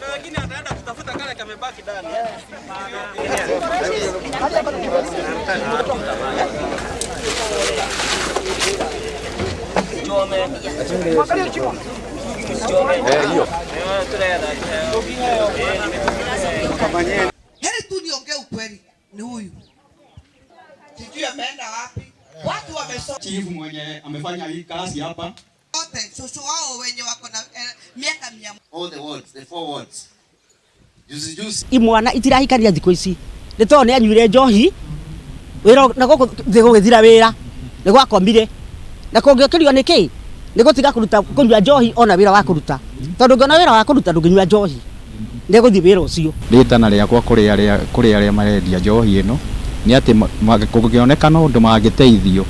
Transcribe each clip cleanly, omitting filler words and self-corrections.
Na wengine ataenda kutafuta kale kamebaki ndani. Heri tu niongee ukweli, ni huyu. Sijui ameenda wapi. Watu wamesoma. Chief mwenye amefanya hii kazi hapa. Wote shosho wao wenye wako na miaka 100. All the words, the four words. Juzi juzi. Imwana itirahikania thikũ ici. Nĩ tondũ nĩ anyuire njohi. Wĩra na gũkũ thĩ gũgĩthira wĩra. Nĩ gwakomire. Na kũngĩũkĩrio nĩ kĩ? Nĩ gũtiga kũruta kũnyua njohi ona wĩra wa kũruta. Tondũ ũngĩona wĩra wa kũruta ndũngĩnyua njohi. Nĩ gũthiĩ wĩra ũcio. Rĩtana rĩakwa kũrĩ arĩa marendia njohi ĩno nĩ atĩ kũngĩonekana ũndũ mangĩteithio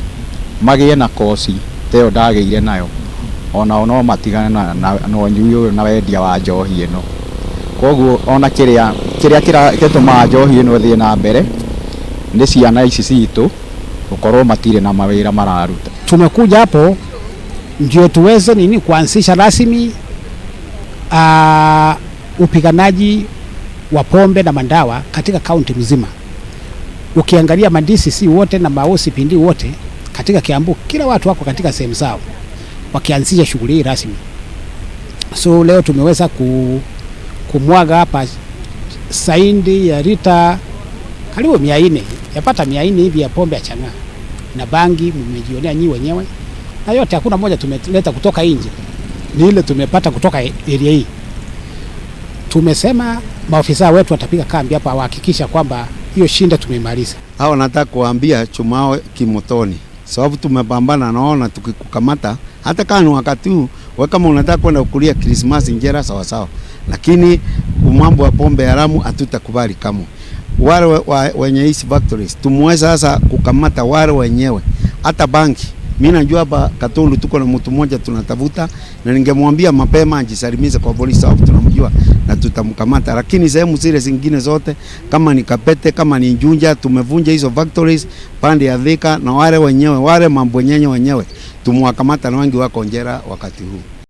magĩe na koci ta ĩyo ndagĩire nayo, onao no matigane na ũnyui ũyũ na wendia wa njohi ĩno. Koguo ona kĩrĩa gĩtũmaga njohi ĩno ĩthiĩ na mbere nĩ ciana ici citũ gũkorwo matirĩ na mawĩra mararuta. Tumekuja hapo ndio tuweze nini kuanzisha rasmi upiganaji wa pombe na mandawa katika kaunti mzima. Ukiangalia mandisi si wote na maosi pindi wote katika Kiambu, kila watu wako katika sehemu zao wakianzisha shughuli hii rasmi. So leo tumeweza kumwaga hapa saindi ya lita karibu 400, yapata 400 hivi ya pombe ya chang'aa na bangi, mmejionea nyinyi wenyewe. Na yote hakuna moja tumeleta kutoka nje, ni ile tumepata kutoka area hii. Tumesema maofisa wetu watapiga kambi hapa wahakikisha kwamba hiyo shinda tumemaliza. Hao nataka kuambia chumao kimotoni, sababu tumepambana naona tukikukamata hata kama ni wakati huu, wewe kama unataka kwenda kukulia Christmas njera sawa sawa, lakini mambo ya pombe haramu hatutakubali kamwe. Wale wenye hizi factories tumeweza sasa kukamata wale wenyewe, hata banki. Mimi najua hapa Katundu tuko na mtu mmoja tunatafuta, na ningemwambia mapema ajisalimize kwa polisi sababu tunamjua na tutamkamata. Lakini sehemu zile zingine zote kama ni Kapete, kama ni Njunja, tumevunja hizo factories pande ya Thika, na wale wenyewe wale mambo nyenye wenyewe tumwakamata na wengi wako njera wakati huu.